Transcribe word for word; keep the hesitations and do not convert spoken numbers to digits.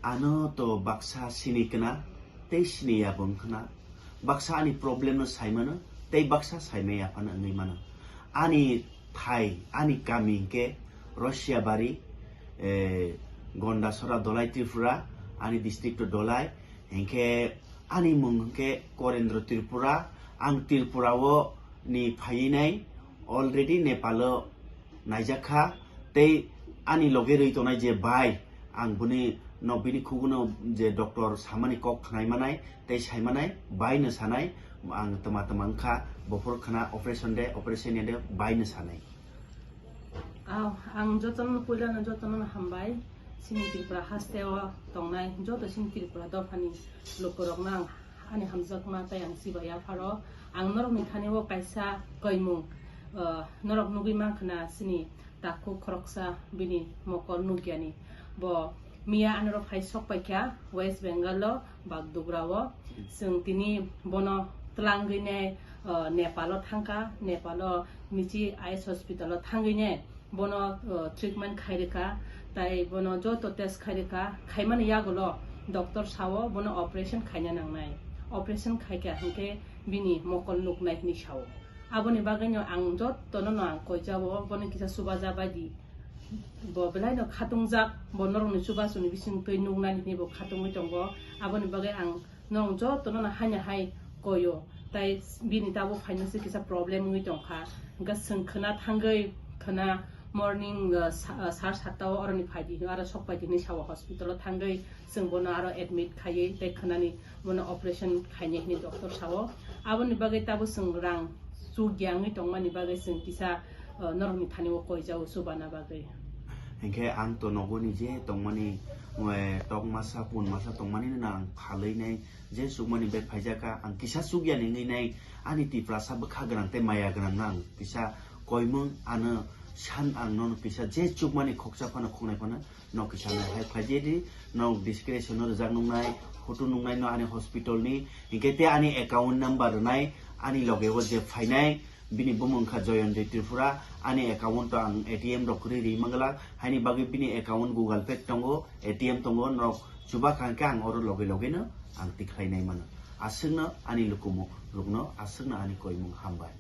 Ano to baksa sini kna, tei sini ya bo wng khna. Baksa ani problem no sai mano, tei baksa sai maya phano wngwi mano. Ani thai, ani kami hwnkhe Russia bari, eh, Gondasora Dolai Tripura, ani district to Dolai, hinkhe ani mung hwnkhe Korendro Tripura, ang Tripura o ni phaiwi nai, already Nepal o naijak kha, tei ani loge rwi tongnai je bai, ang bini no bini khuguno je doctor samani kok khnai manai tei sai manai, bai no sanai, ang tma tma wngkha, bophor khna operation de, operation ya de, bai no sanai. Aw, ang jotono puilano jotono hambai, sini Tripura haste o tongnai joto sini Tripura dophani lukurokno ang ani hamjakma tei ang chiba yapharo. Ang norokni thani o kaisa koimung, uh, norok nugwi mankha na sini takhuk khoroksa bini mokol nukyani. Bo miya anoro phai sok paikha West Bengal o Bagdogra o. Chwng tini bono twlangwi nai, uh, Nepal o thangkha, Nepal o Michi Eyes Hospital o thangwi nai bono, uh, treatment khai rwkha, tai bono joto test khai rwkha, khaimani yagulo doctor sao bono operation khaina nangnai, operation khaikha hinkhe bini mokol nuknai hinwi sao. Aboni bagwino ang jotono no ang koijao, bono kisa chubaja baidi, bo belaino khatungjak, bo norokni chubasuni bisingtwi nuknani hinwi bo khatungwi tongo. Aboni bagwi ang norok jotono no haino hai koio, tai bini tabuk phainase kisa problem wngwi tongkha. Hwnkhe chwng khwna thangwi, khwna morning, uh, sa-, uh, sar satta o oroni phaidi hino, aro sok paidi hinwi sao, hospital o thangwi chwng bono aro admit khaiwi tei khwnani bono operation khainai hinwi doctor sao. Aboni bagwi tabuk chwng rang chukya wngwi tongmani bagwi chwng kisa, uh, norokni thani o koijao chubana bagwi. Hinkhe ang to nogo ni je tongmani, eh, tok masa, pun masa tongmani no ang phalwi nai, je chukmani bag phaijak kha, ang kisa chukya ni wngwi nai, ani Tiprasa bwkha gwnang tei maya gwnang no ang kisa koimung ano san, ang nono kisa je chukmani khoksa phano khoknai phano no kisa nai hai phaijedi, no description no rijak nungnai, photo nungnai no ani hospital ni, hinkhe tei ani account number rwnai, ani loge o je phainai, bini bumung kha Joyonjoy Tripura, ani account o ang A T M rok kwrwi ri mangla, haini bagwi bini account Google Pay tongo, A T M tongo, norok chuba kha hinkhe ang oro loge loge no ang tikhlai nai mano. Aswkno ani lukumu rokno, aswkno ani koimung hambai.